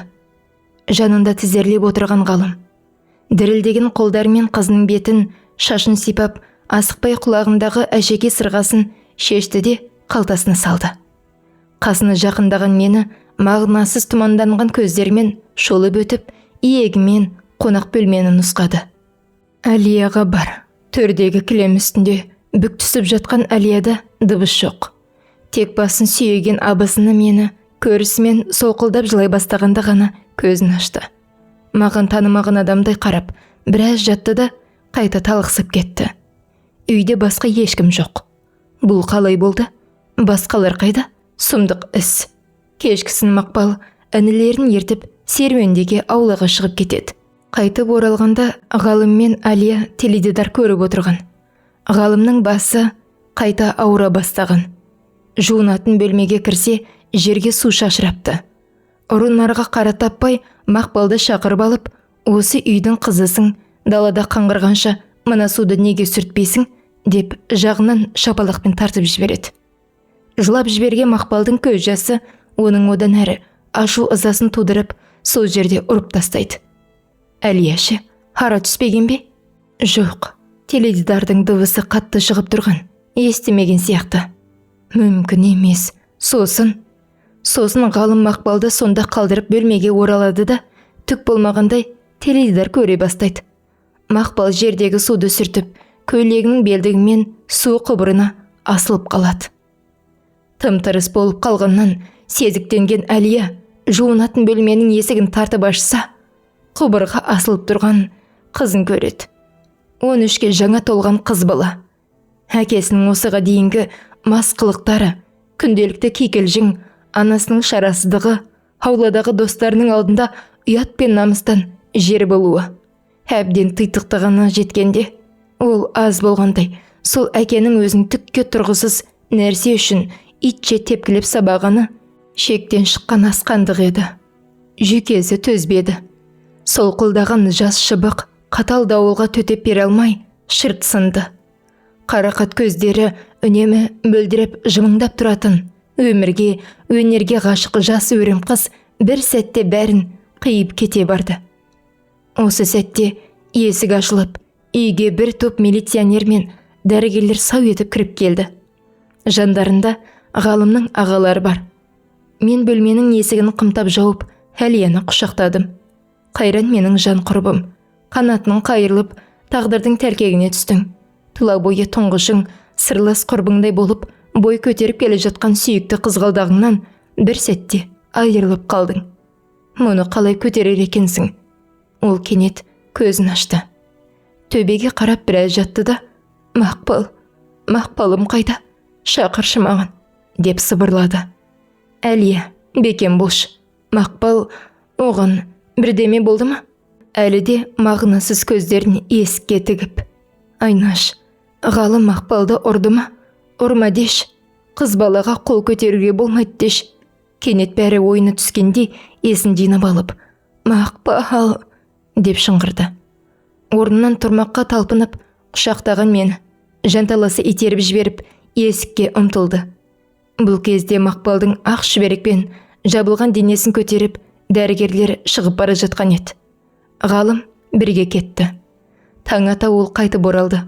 Speaker 1: Жанында тізерлеп отырған Ғалым. Дірілдеген қолдарымен қызының бетін, шашын сипап, асықпай құлағындағы әшекей сырғасын шешті де қалтасына салды. Қасына жақындаған мені мағынасыз тұманданған көздерімен шолып өтіп, иегімен қонақ бөлмені нұсқады. Әлияға бар. Төрдегі кілем үстінде бүк түсіп жатқан Әлияда дыбыс жоқ. Тек басын сүйеген абысыны мені көрісімен солқылдап жылай бастағанда ғана көзін ашты. Маған танымаған адамдай қарап, біраз жатты да қайта талықсып кетті. Үйде басқа ешкім жоқ. Бұл қалай болды? Басқалар қайда? Сұмдық іс. Кешкісін Мақпал інілерін ертіп серуендеге аулаға шығып кетеді. Қайтып оралғанда Ғалым мен Әлия теледидар көріп отырған. Ғалымның басы қайта ауыра бастаған. Жуынатын бөлмеге кірсе, жерге су шашырапты. Ұрынарға қара таппай, Мақпалды шақырып алып, осы үйдің қызысың, далада қаңғырғанша мына суды неге сүртпейсің, деп жағынан шапалақпен тартып жібереді. Жылап жіберген Мақпалдың көз жасы оның одан әрі ашу ызасын тудырып, сол жерде ұрып тастайды. Әлия ше, ара түспеген бе? Жоқ, теледидардың дыбысы қатты шығып тұрған, естімеген сияқты. Мүмкін емес, сосын. Сосын Ғалым Мақпалды сонда қалдырып бөлмеге оралады да, түк болмағандай теледидар көре бастайды. Мақпал жердегі суды сүртіп, көйлегінің белдігімен су құбырына асылып қалады. Тым-тырыс болып қалғаннан сезіктенген Әлия жуынатын бөлменің есігін тартып ашса, құбырға асылып тұрған қызын көреді. 13-ке жаңа толған қыз бала. Әкесінің осыға дейінгі мас қылықтары, күнделікті кикілжің, анасының шарасыздығы, ауладағы достарының алдында ұят пен намыстан жер болуы. Әбден титықтығына жеткенде, ол аз болғандай, сол әкенің өзін түкке тұрғысыз нәрсе үшін итше тепкілеп сабағаны шектен шыққан асқандық еді. Жүйкесі төзбеді. Солқылдаған жас шыбық қатал дауылға төтеп бере алмай шырт сынды. Қарақат көздері үнемі мөлдіреп жымыңдап тұратын, өмірге, өнерге ғашық жас өрім қыз бір сәтте бәрін қиып кете барды. Осы сәтте есік ашылып, үйге бір топ милиционер мен дәрігерлер сау етіп кіріп келді. Жандарында Ғалымның ағалары бар. Мен бөлменің есігін қымтап жауып, Әлияны құшақтадым. Қайран менің жан құрбым, қанатының қайырылып, тағдырдың тәлкегіне түстің. Тұла бойы тұңғышың, сырлас құрбыңдай болып, бой көтеріп келе жатқан сүйікті қызғалдағыңнан бір сәтте айырылып қалдың. Мұны қалай көтерер екенсің? Ол кенет көзін ашты. Төбеге қарап біраз жатты да, «Мақпал, Мақпалым қайда? Шақыршы маған», деп сыбырлады. Әлия, бекем болшы. Мақпал, оған бірдеме болды ма? Әлі де мағынасыз көздерін есікке тігіп. Айнаш, Ғалым Мақпалды ұрды ма? Ұрма деш. Қыз балаға қол көтеруге болмайды деш. Кенет бәрі ойына түскендей есін жинап алып, «Мақпал!» деп шыңғырды. Орнынан тұрмаққа талпынып, құшақтаған мені жанталасы итеріп жіберіп, есікке ұмтылды. Бұл кезде Мақпалдың ақ шүберекпен жабылған денесін көтеріп, дәрігерлер шығып бара жатқан еді. Ғалым бірге кетті. Таң ата ол қайтып оралды.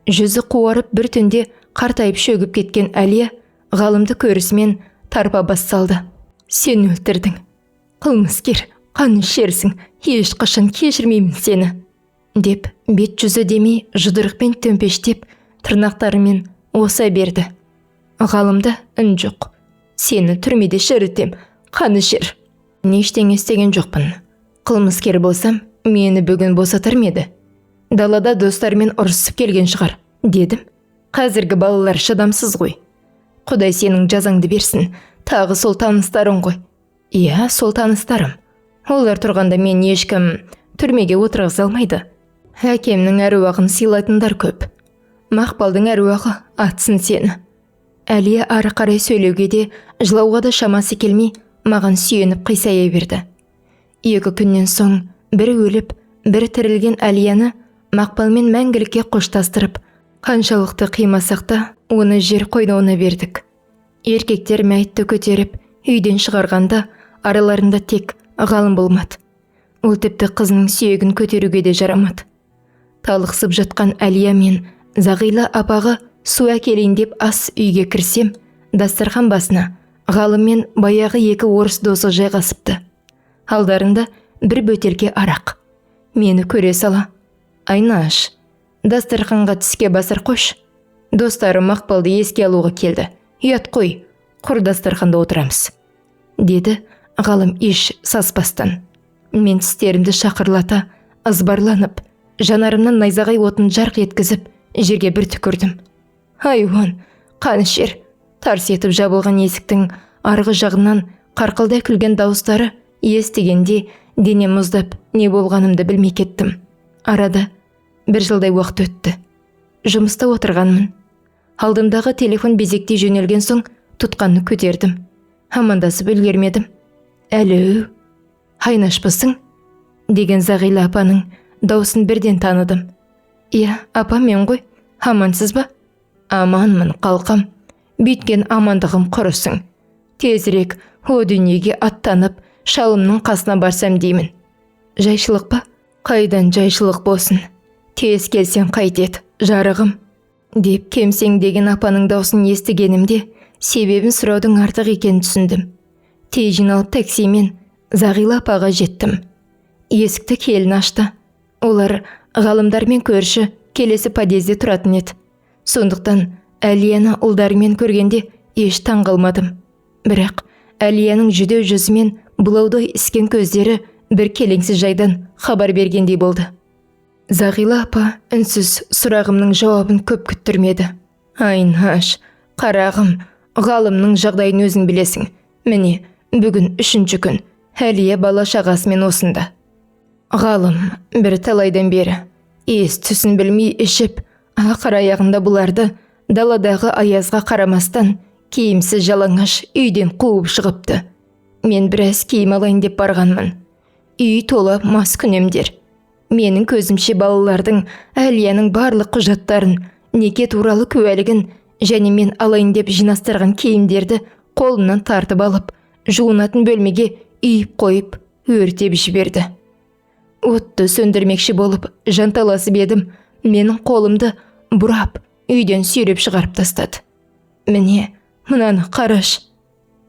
Speaker 1: Жүзі қуарып бір түнде қартайып шөгіп кеткен Әлия Ғалымды көрісімен тарпа бас салды. Сен өлтірдің. Қылмыскер, қан ішерсің, ешқашан кешірмеймін сені, деп бет жүзі демей жұдырықпен төмпештеп, тырнақтарымен оса берді. Ғалымда үн жоқ. Сені түрмеде шірітем, қан ішер. Ештеңе істеген жоқпын. Қылмыскер болсам, мені бүгін босатар ма еді? Далада достарымен ұрысып келген шығар, дедім. Қазіргі балалар шыдамсыз ғой. Құдай сенің жазаңды берсін, тағы сол таныстарың ғой. Иә, сол таныстарым. Олар тұрғанда мен ешкім түрмеге отырғыза алмайды. Әкемнің әруағын сыйлайтындар көп. Мақпалдың әруағы атсын сені. Әлия ары қарай сөйлеуге де, жылауға да шамасы келмей, маған сүйеніп қисая берді. 2 күннен соң бірі өліп, бірі тірілген Әлияны Мақпалмен мәңгілікке қоштастырып, қаншалықты қимасақ та, оны жер қойнауына бердік. Еркектер мәйітті көтеріп, үйден шығарғанда араларында тек Ғалым болмады. Ол тіпті қызының сүйегін көтеруге де жарамады. Талықсып жатқан Әлия мен Зағила апаға су әкелейін деп ас үйге кірсем, дастархан басына Ғалым мен баяғы 2 орыс досы жайғасыпты. Алдарында бір бөтелке арақ. Мені көре сала, «Айнаш, дастарханға тіске басар қош. Достарым Мақпалды еске алуға келді. Ұят қой, құр дастарханда отырамыз», деді Ғалым еш саспастан. Мен тістерімді шақырлата, ызбарланып, жанарымнан найзағай отын жарқ еткізіп, жерге бір түкірдім. Айуан, қан ішер. Тарс етіп жабылған есіктің арғы жағынан қарқылдай күлген дауыстары естігенде денем мұздап, не болғанымды білмей кеттім. Арада бір жылдай уақыт өтті. Жұмыста отырғанмын. Алдымдағы телефон безектей жөнелген соң тұтқаны көтердім. Амандасып үлгермедім. «Әлі, Айнашпысың?» деген Зағила апаның даусын бірден таныдым. «Иә, апа, мен ғой. Амансыз ба?» «Аманмын, қалқам. Бүйткен амандығым құрысын. Тезірек о дүниеге аттанып, шалымның қасына барсам деймін». «Жайшылық па?» «Қайдан жайшылық болсын? Тез келсең қайтеді, жарығым», деп кемсеңдеген апаның даусын естігенімде себебін сұраудың артық екенін түсіндім. Тез жиналып таксимен Зағила апаға жеттім. Есікті келін ашты. Олар ғалымдармен көрші келесі подъезде тұратын еді. Сондықтан Әлияны ұлдарымен көргенде еш таң қалмадым. Бірақ Әлияның жүдеу жүзі мен бұлаудай іскен көздері бір келеңсіз жайдан хабар бергендей болды. Зағила апа үнсіз сұрағымның жауабын көп күттірмеді. Айнаш, қарағым, ғалымның жағдайын өзің білесің. Міне, бүгін 3-ші күн. Әлия бала шағасымен осында. Ғалым бір талайдан бері ес түсін білмей ішіп, ақыр аяғында бұларды даладағы аязға қарамастан киімсіз жалаңаш үйден қуып шығыпты. Мен біраз киім алайын деп барғанмын. Үй тола маскүнемдер. Менің көзімше балалардың Әлияның барлық құжаттарын, неке туралы куәлігін және мен алайын деп жинастырған киімдерді қолымнан тартып алып, жуынатын бөлмеге үйіп қойып, өртеп жіберді. Отты сөндірмекші болып жанталасып едім, менің қолымды бұрап, үйден сүйреп шығарып тастады. Міне, мынаны қараш,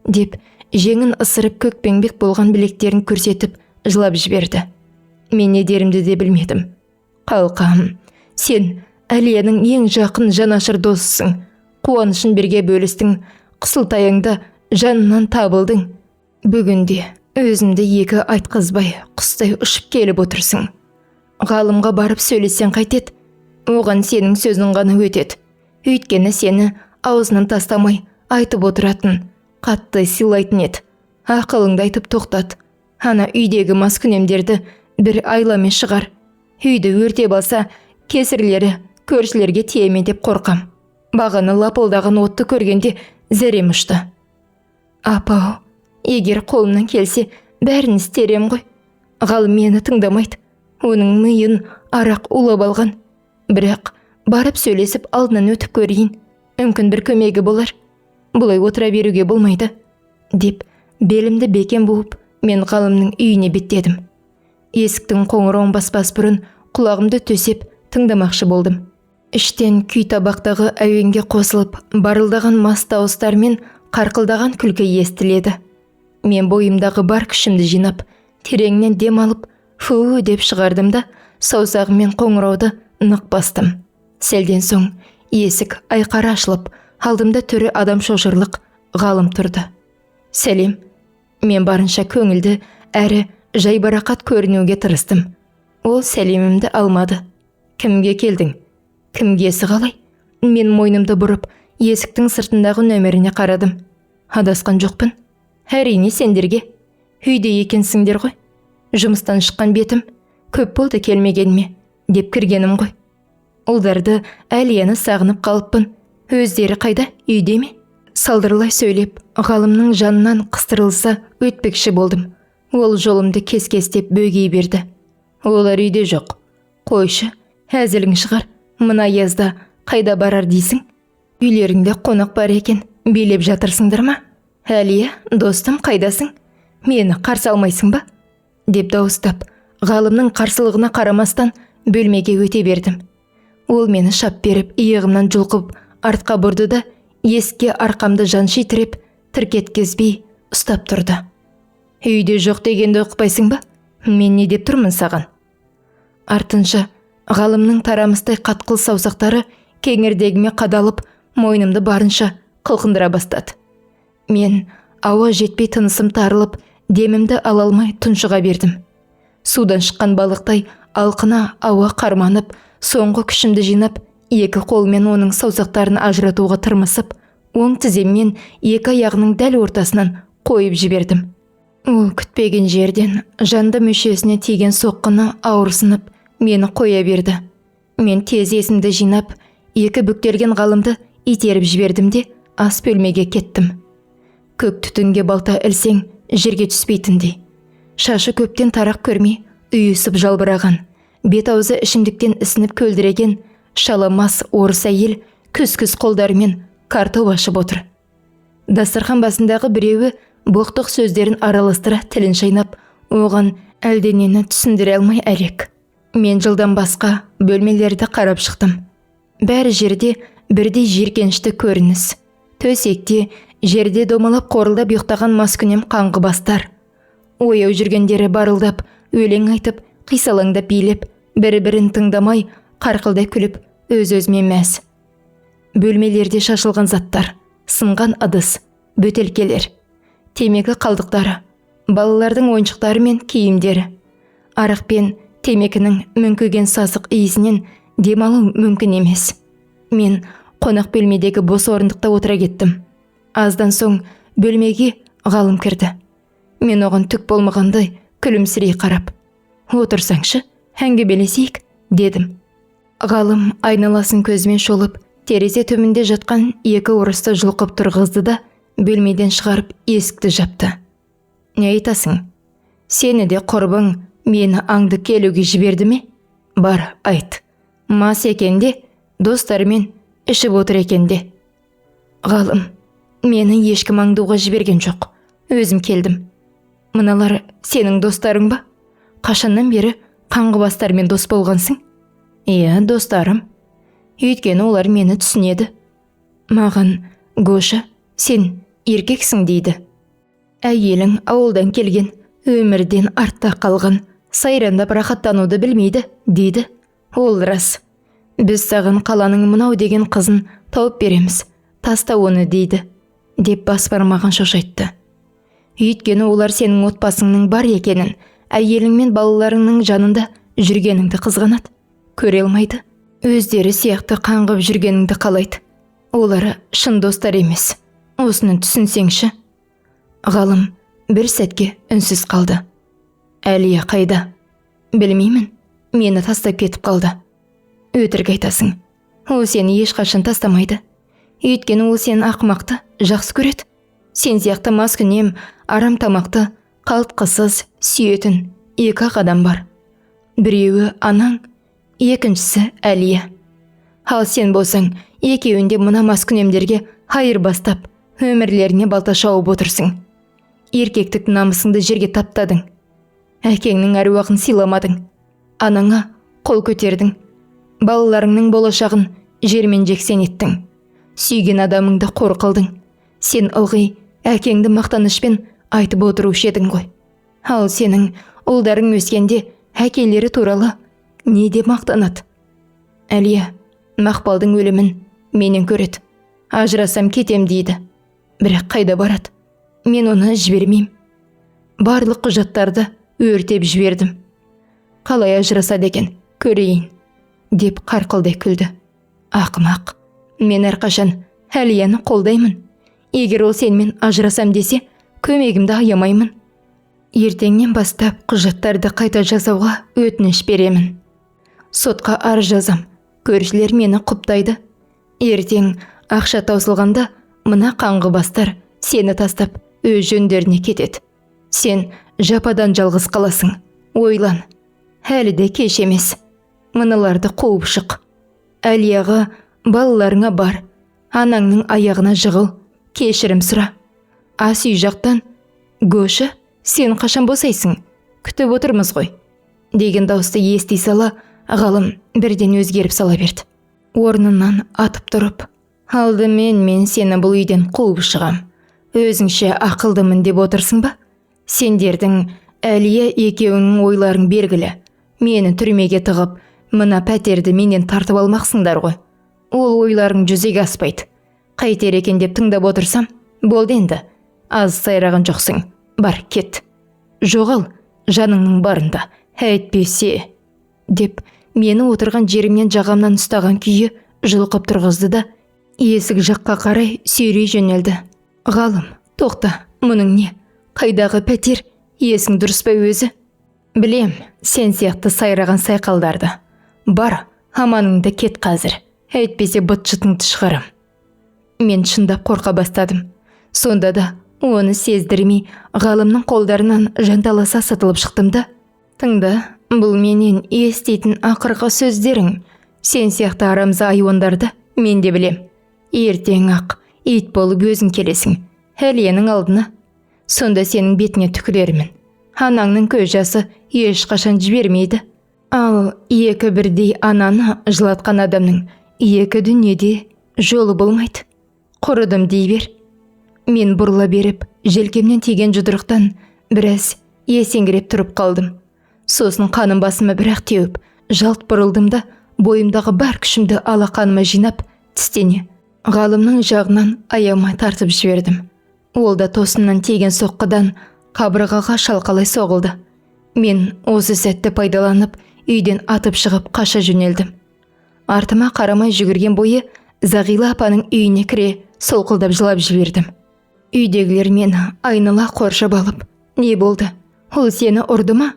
Speaker 1: деп жеңін ысырып көкпеңбек болған білектерін көрсетіп жылап жіберді. Мен не дерімді де білмедім. Қалқам, сен Әлияның ең жақын жанашыр досысың. Қуанышын бірге бөлістің, қысылтаяңда жанынан табылдың. Бүгінде өзімді екі айтқызбай құстай ұшып келіп отырсың. Ғалымға барып сөйлессең қайтеді? Оған сенің сөзің ғана өтеді. Өйткені сені аузынан тастамай айтып отыратын, қатты сыйлайтын еді. Ақылыңды айтып тоқтат. Ана үйдегі маскүнемдерді бір айламен шығар. Үйді өртеп алса, кесірлері көршілерге тие ме деп қорқам. Бағаны лапылдаған отты көргенде зәрем ұшты. Апау, егер қолымнан келсе, бәрін істерем ғой. Ғалым мені тыңдамайды. Оның миын арақ улап алған. Бірақ барып сөйлесіп алдынан өтіп көрейін. Мүмкін бір көмегі болар. Бұлай отыра беруге болмайды, деп белімді бекем буып, мен ғалымның үйіне беттедім. Есіктің қоңырауын баспас бұрын құлағымды төсеп тыңдамақшы болдым. Іштен күй табақтағы әуенге қосылып, барылдаған мас дауыстар мен қарқылдаған күлкі естіледі. Мен бойымдағы бар күшімді жинап, тереңнен дем алып, фу деп шығардым да, саусағыммен қоңырауды нық бастым. Сәлден соң есік айқара ашылып, алдымда түрі адам шошырлық ғалым тұрды. Сәлем. Мен барынша көңілді әрі жайбарақат көрінуге тырыстым. Ол сәлемімді алмады. Кімге келдің? Кімгесі қалай? Мен мойнымды бұрып, есіктің сыртындағы нөміріне қарадым. Адасқан жоқпын. Әрине сендерге. Үйде екенсіңдер ғой. Жұмыстан шыққан бетім, көп болды келмегеніме, деп кіргенім ғой. Ұлдарды, Әлияны сағынып қалыппын. Өздері қайда, үйде ме? Салдырлай сөйлеп, ғалымның жанынан қыстырылса өтпекші болдым. Ол жолымды кес-кестеп бөгей берді. Олар үйде жоқ. Қойшы, әзілің шығар. Мына аязда қайда барар дейсің? Үйлеріңде қонақ бар екен, билеп жатырсыңдар ма? Әлия, достым, қайдасың? Мені қарсы алмайсың ба? Деп дауыстап, ғалымның қарсылығына қарамастан бөлмеге өте бердім. Ол мені шап беріп, иығымнан жұлқып, артқа бұрды да, есікке арқамды жанши тіреп, тіркеткізбей ұстап тұрды. Үйде жоқ дегенді ұқпайсың ба? Мен не деп тұрмын саған? Артынша ғалымның тарамыстай қатқыл саусақтары кеңірдегіме қадалып, мойнымды барынша қылқындыра бастады. Мен ауа жетпей тынысым тарылып, демімді ала алмай тұншыға бердім. Судан шыққан балықтай алқына ауа қарманып, соңғы күшімді жинап, екі қолмен оның саусақтарын ажыратуға тырмысып, оң тіземмен екі аяғының дәл ортасынан қойып жібердім. Ол күтпеген жерден жанды мүшесіне тиген соққыны ауырсынып, мені қоя берді. Мен тез есімді жинап, екі бүктелген ғалымды итеріп жібердім де, ас бөлмеге кеттім. Көк түтінге балта ілсең, жерге түспейтіндей. Шашы көптен тарақ көрмей, үйісіп жалбыраған, бет аузы ішімдіктен ісініп көлдіреген, шала мас орыс әйел күс-күс қолдарымен картоп ашып отыр. Дастархан басындағы біреуі боқтық сөздерін араластыра тілін шайнап, оған әлденені түсіндіре алмай әлек. Мен жылдан басқа бөлмелерді қарап шықтым. Бәрі жерде бірдей жиіркенішті көрініс. Төсекте, жерде домалап қорылдап ұйықтаған маскүнем қаңғыбастар. Ояу жүргендері барылдап, өлең айтып, қисалаңдап билеп, бір-бірін тыңдамай, қарқылдай күліп, өз-өзіме мәз. Бөлмелерде шашылған заттар, сынған ыдыс, бөтелкелер, темекі қалдықтары, балалардың ойыншықтары мен киімдері. Арақ пен темекінің мүңкіген сасық иісінен демалу мүмкін емес. Мен қонақ бөлмедегі бос орындықта отыра кеттім. Аздан соң бөлмеге Ғалым кірді. Мен оған түк болмағандай күлімсірей қарап, «Отырсаңшы, әңгімелесейік», дедім. Ғалым айналасын көзімен шолып, терезе түбінде жатқан екі орысты жұлқып тұрғызды да, бөлмеден шығарып есікті жапты. «Не айтасың? Сені де құрбың мені аңды келуге жіберді ме? Бар, айт. Мас екен де, достарымен ішіп отыр екен де». «Ғалым, мені ешкім аңдуға жіберген жоқ. Өзім келдім. Мыналар сенің достарың ба? Қашаннан бері қаңғыбастармен дос болғансың?» «Иә, достарым. Өйткені олар мені түсінеді. Маған, Гоша, сен еркексің дейді. Әйелің ауылдан келген, өмірден артта қалған, сайрандап рахаттануды білмейді, дейді. Ол рас. Біз саған қаланың мынау деген қызын тауып береміз. Таста оны дейді», деп бас бармағын шошайтты. «Өйткені олар сенің отбасыңның бар екенін, әйелің мен балаларыңның жанында жүргеніңді қызғанады, көре алмайды. Өздері сияқты қаңғып жүргеніңді қалайды. Олар шын достар емес. Осыны түсінсеңші». Ғалым бір сәтке үнсіз қалды. «Әлия қайда?» «Білмеймін. Мені тастап кетіп қалды». «Өтірік айтасың. Ол сені ешқашан тастамайды. Өйткені ол сені ақымақты жақсы көреді. Сен сияқты маскүнем, арам тамақты, қалтқысыз сүйетін екі-ақ адам бар. Біреуі анаң, екіншісі Әлия. Ал сен болсаң, екеуінде мына маскүнемдерге айырбастап, өмірлеріне балта шауып отырсың. Еркектік намысыңды жерге таптадың. Әкеңнің әруағын сыйламадың. Анаңа қол көтердің. Балаларыңның болашағын жермен жексен еттің. Сүйген адамыңды қор қылдың. Сен ылғи әкеңді мақтанышпен айтып отырушы едің ғой. Ал сенің ұлдарың өскенде әкелері туралы не деп мақтанады? Әлия Мақпалдың өлімін менен көреді. Ажырасам кетем дейді. Бірақ қайда барады? Мен оны жібермеймін. Барлық құжаттарды өртеп жібердім. Қалай ажырасады екен, көрейін», деп қарқылдай күлді. «Ақымақ, мен әрқашан Әлияны қолдаймын. Егер ол сенімен ажырасам десе, көмегімді аямаймын. Ертеңнен бастап құжаттарды қайта жасауға өтініш беремін. Сотқа арыз жазам. Көршілер мені құптайды. Ертең ақша таусылғанда мына қаңғыбастар сені тастап өз жөндеріне кетеді. Сен жападан жалғыз қаласың. Ойлан. Әлі де кеш емес. Мыналарды қуып шық. Әлияға, балаларыңа бар. Анаңның аяғына жығыл, кешірім сұра». Ас үй жақтан, «Гоша, сен қашан босайсың? Күтіп отырмыз ғой», деген дауысты ести сала, Ғалым бірден өзгеріп сала берді. Орнынан атып тұрып, «Алдымен мен сені бұл үйден қуып шығам. Өзіңше ақылдымын деп отырсың ба? Сендердің Әлия екеуіңнің ойларың белгілі. Мені түрмеге тығып, мына пәтерді менен тартып алмақсыңдар ғой. Ол ойларың жүзеге аспайды. Қайтер екен деп тыңдап отырсам, болды енді. Аз сайраған жоқсың. Бар, кет. Жоғал, жаныңның барында. Әйтпесе», деп мені отырған жерімнен жағамнан ұстаған күйі жұлқып тұрғызды да, есік жаққа қарай сүйрей жөнелді. «Ғалым, тоқта, мұның не? Қайдағы пәтер? Есің дұрыс па өзі? Білем, сен сияқты сайраған сайқалдарды. Бар, аманыңды кет қазір. Әйтпесе быт-шытыңды шығарам». Мен шындап қорқа бастадым. Сонда да оны сездірмей Ғалымның қолдарынан жанталаса сытылып шықтым да, «Тыңда, бұл менен еститін ақырғы сөздерің. Сен сияқты арамза айуандарды мен де білем. Ертең ақ ит болып өзің келесің Әлияның алдына. Сонда сенің бетіңе түкірермін. Анаңның көз жасы ешқашан жібермейді. Ал екі бірдей ананы жылатқан адамның екі дүниеде жолы болмайды. Құрыдым дей бер. Мен бұрыла беріп, желкемнен тиген жұдырықтан біраз есеңгіреп тұрып қалдым. Сосын қаным басыма бірақ теуіп, жалт бұрылдым да, бойымдағы бар күшімді алақаныма жинап, тістене Ғалымның жағынан аямай тартып жібердім. Ол да тосыннан тиген соққыдан қабырғаға шалқалай соғылды. Мен осы сәтті пайдаланып, үйден атып шығып қаша жөнелдім. Артыма қарамай жүгірген бойы Зағила апаның үйіне кіре солқылдап жылап жібердім. Үйдегілер мені айнала қоршап алып, не болды? Ол сені ұрды ма?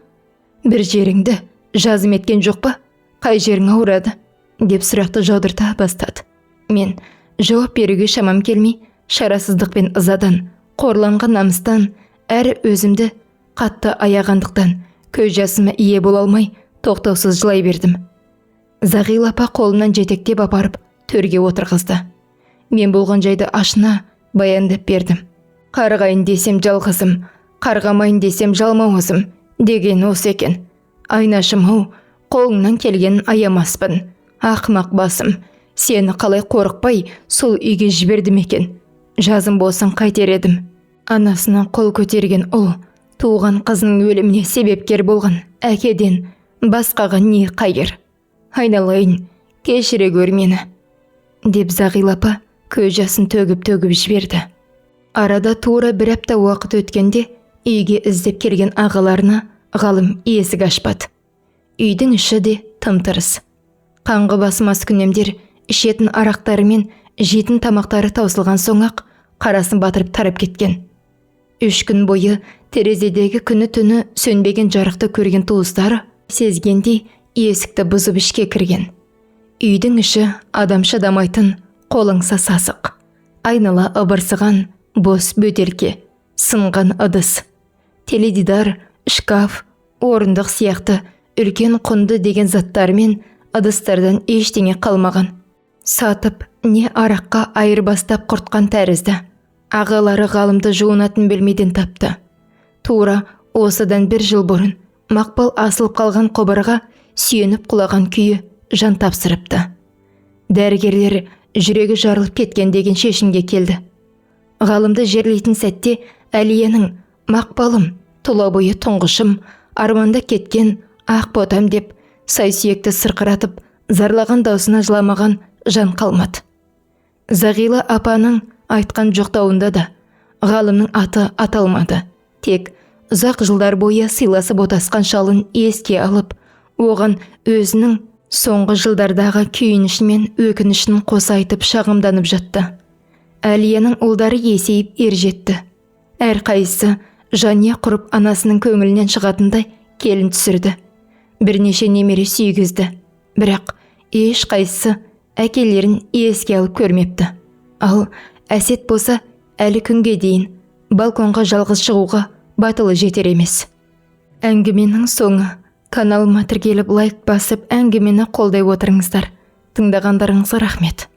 Speaker 1: Бір жеріңді жазым еткен жоқ па? Қай жерің ауырады? Деп сұрақты жаудырта бастады. Мен жауап беруге шамам келмей, шарасыздық пен ызадан, қорланған намыстан, әрі өзімді қатты аяғандықтан көз жасыма ие бола алмай, тоқтаусыз жылай бердім. Зағила апа қолымнан жетектеп апарып, төрге отырғызды. Мен болған жайды ашына баяндап бердім. Қарғайын десем жалғызым, қарғамайын десем жалмауызым деген осы екен. Айнашым-ау, қолыңнан келгенін аямаспын. Ақмақ басым, сені қалай қорықпай сол үйге жібердім екен. Жазым болсын қайтер едім. Анасына қол көтерген ұл, туған қызының өліміне себепкер болған әкеден басқаға не қайыр. Айналайын, кешіре гөр мені, деп Зағила апа көз жасын төгіп-төгіп жіберді. Арада тура бір апта уақыт өткенде үйге іздеп келген ағаларына Ғалым есік ашпады. Үйдің іші де тым-тырыс. Қаңғы басы маскүнемдер ішетін арақтары мен жейтін тамақтары таусылған соң-ақ қарасын батырып тарап кеткен. 3 күн бойы терезедегі күні-түні сөнбеген жарықты көрген туыстары сезгендей есікті бұзып ішке кірген. Үйдің іші адам шыдамайтын қолыңса сасық. Айнала ыбырсыған бос бөтелке, сынған ыдыс, теледидар, шкаф, орындық сияқты үлкен құнды деген заттармен ыдыстардан ештеңе қалмаған. Сатып, не араққа айырбастап құртқан тәрізді. Ағалары Ғалымды жуынатын бөлмеден тапты. Тура осыдан бір жыл бұрын Мақпал асылып қалған құбырға сүйеніп құлаған күйі жан тапсырыпты. Дәрігерлер жүрегі жарылып кеткен деген шешімге келді. Ғалымды жерлейтін сәтте Әлияның «Мақпалым, тұла бойы тұңғышым, арманда кеткен ақ ботам» деп сай сүйекті сырқыратып, зарлаған даусына жыламаған жан қалмады. Зағила апаның айтқан жоқтауында да Ғалымның аты аталмады. Тек ұзақ жылдар бойы сыйласып отасқан шалын еске алып, оған өзінің соңғы жылдардағы күйініші мен өкінішін қоса айтып шағымданып жатты. Әлияның ұлдары есейіп ер жетті. Әрқайсысы жанұя құрып анасының көңілінен шығатындай келін түсірді. Бірнеше немере сүйгізді. Бірақ ешқайсысы әкелерін еске алып көрмепті. Ал Әсет болса әлі күнге дейін балконға жалғыз шығуға батылы жетер емес. Әңгіменің соңы. Каналыма тіркеліп лайк басып әңгімені қолдай отырыңыздар. Тыңдағандарыңызға рахмет.